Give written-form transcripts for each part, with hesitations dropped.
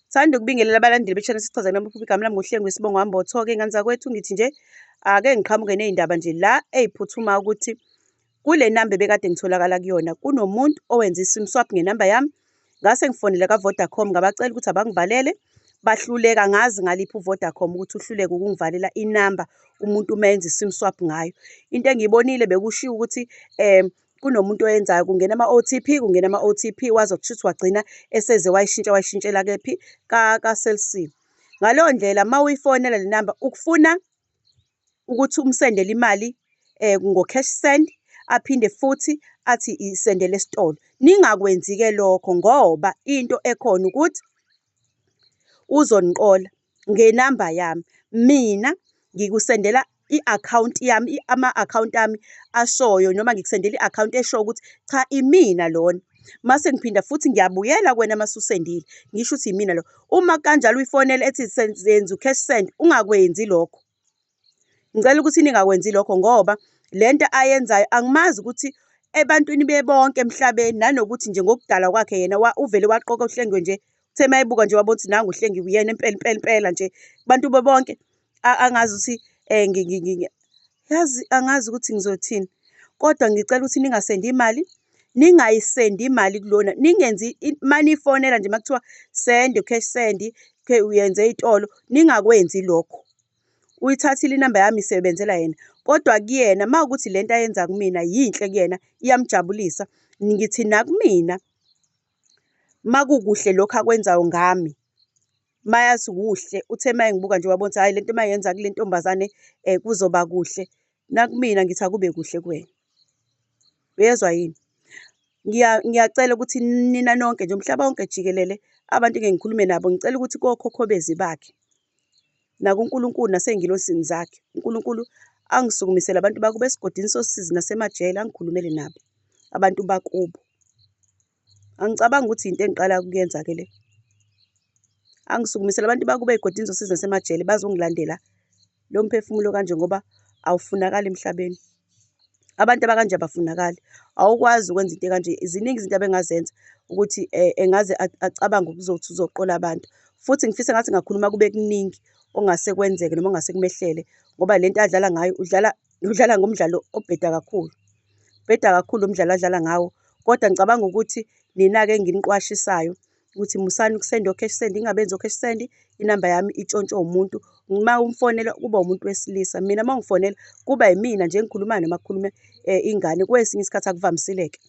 Thanda ukubingelela abalandeli be-channel Sichaza Namaphupho. Igama lami nguHlengiwe Sibongo Mbotho-ke ngane zakwethu, ngithi nje ake ngiqhamuke ney'ndaba nje la ey'phuthuma ukuthi kule namba ebekade ngitholakala kuyona kunomuntu owenze i-sim swap ngenamba yami. Ngase ngifonela ka-Vodacom ngabacela ukuthi abangivalele, bahluleka. Angazi ngaliphi u-Vodacom ukuthi uhluleke ukungivalela inamba umuntu uma enza i-sim swap ngayo. Into engiyibonile bekushiwo ukuthi kunomuntu oyenzayo kungena ama-O_T_P, kungena ama-O_T_P waze kushuthi wagcina eseze wayishintsha wayishintshela kephi ka-Cell C. Ngaleyo ndlela uma uyifonela le namba ukufuna ukuthi umsendele imali ngo-cash send, aphinde futhi athi isendele esitolo. Ningakwenzi-ke lokho ngoba into ekhona ukuthi uzoniqola ngenamba yami. Mina ngikusendela i-akhawunti yami, ama-akhawunti ami ashoyo noma ngikusendela i-akhawunti eshoyo ukuthi cha imina lona. Mase ngiphinda futhi ngiyabuyela kuwena mase usendile, ngisho ukuthi imina lo. Uma kukanjalo uyifonela ethi yenza u-cash send, ungakwenzi lokho. Ngicela ukuthi ningakwenzi lokho ngoba le nto ayenzayo angimazi ukuthi ebantwini bebonke emhlabeni nanokuthi nje ngokudalwa kwakhe yena uvele waqoka uHlengiwe nje. Uthe uma ebuka nje wabona ukuthi nangu uHlengiwe uyena impela impela impela nje. Kubantu bebonke angazi ukuthi yazi angazi ukuthi ngizothini. Kodwa ngicela ukuthi ningasendi imali, ningayisendi imali kulona, ningenzi uma nifonela nje uma kuthiwa send u-cash send, uyenze ey'tolo, ningakwenzi lokho. Uyithathile inamba yami isebenzela yena. Kodwa kuyena uma kuwukuthi lento ayenza kumina yinhle kuyena, iyamjabulisa, ngithi nakumina uma kukuhle lokhu akwenzayo ngami, mayazi kuhle, uthe uma engibuka nje wabona ukuthi hhayi lento uma eyenza kule ntombazane kuzoba kuhle. Nakumina ngithi akube kuhle kuwena. Uyezwa yini? Ngiyacela ukuthi nina nonke nje umhlaba wonke jikelele, abantu engike ngikhulume nabo, ngicela ukuthi kokhokhobezi bakhe nakuNkulunkulu nasey'ngilosini zakhe, uNkulunkulu angisukumisele abantu bakubo esigodini sosizi nasemajele, angikhulumele nabo abantu bakubo. Angicabangi ukuthi into engiqala ukuyenza-ke le. Angisukumisele abantu bakubo ey'godini zosizi nasemajele bazongilandela lo mphefumulo kanje ngoba awufunakali emhlabeni. Abantu abakanje abafunakali. Awukwazi ukwenza into ekanje. Ziningi izinto abengazenza ukuthi engaze acabange ukuzothi uzoqola abantu. Futhi ngifisa ngathi ngakhuluma kube kuningi okungase kwenzeke noma okungase kumehlele ngoba le nto adlala ngayo udlala, udlala ngomdlalo obheda kakhulu. Ubheda kakhulu lo mdlalo adlala ngawo. Kodwa ngicabanga ukuthi nina-ke enginiqwashisayo ukuthi musani ukusenda o-cash send, ningabenzi o-cash send, inamba yami itshontshwe umuntu. Uma umfonela kuba umuntu wesilisa, mina uma ungifonela kuba yimina nje engikhulumayo noma kukhulume ingane. Kwesinye isikhathi akuvamisile-ke.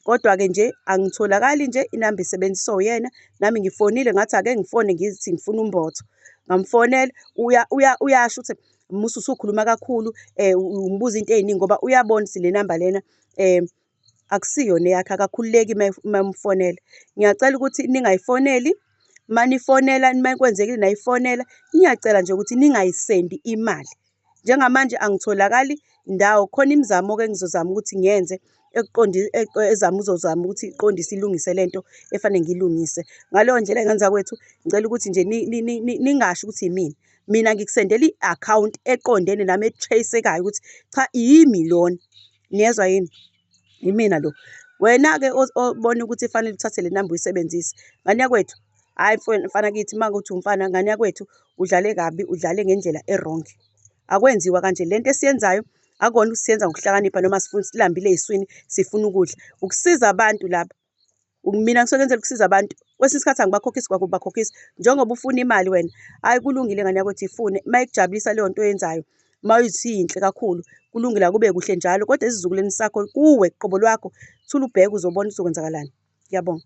Kodwa-ke nje angitholakali nje inamba isebenziswa uyena, nami ngifonile ngathi ake ngifone ngithi ngifuna uMbotho. Ngamfonela uyasho ukuthi musa usukhuluma kakhulu umbuza into ey'ningi ngoba uyabona ukuthi le namba lena akusiyona eyakhe, akakhululeki uma umfonela. Ngiyacela ukuthi ningayifoneli, uma nifonela uma kwenzekile nayifonela, ngiyacela nje ukuthi ningayisendi imali. Njengamanje angitholakali ndawo, khona imizamo-ke engizozama ukuthi ngiyenze ezama uzozama ukuthi iqondise ilungise lento efanele ngiyilungise. Ngaleyo ndlela ngane zakwethu, ngicela ukuthi nje ningasho ukuthi imina. Mina ngikusendela i-akhawunti eqondene nami e-trace-ekayo ukuthi cha yimi lona. Niyezwa yini? Yimina lo. Wena-ke obona ukuthi fanele uthathe le namba uyisebenzise. Ngane yakwethu, hhayi mfana kithi uma kuwukuthi umfana ngane yakwethu udlale kabi, udlale ngendlela e-wrong. Akwenziwa kanje. Le nto esiyenzayo akukona ukuthi siyenza ngokuhlakanipha noma sifuna silambile ey'swini sifuna ukudla. Ukusiza abantu laba. Mina ngisuke ngenzela ukusiza abantu. Kwesinye isikhathi angibakhokhisi kwakubakhokhisa. Njengoba ufuna imali wena, hhayi kulungile ngane yakwethu ifune. Uma ikujabulisa leyo nto oyenzayo, uma uyithi yinhle kakhulu, kulungile akube kuhle njalo. Kodwa esizukulwaneni sakho, kuwe qobo lwakho, thula ubheke uzobona ukuthi kwenzakalani. Ngiyabonga.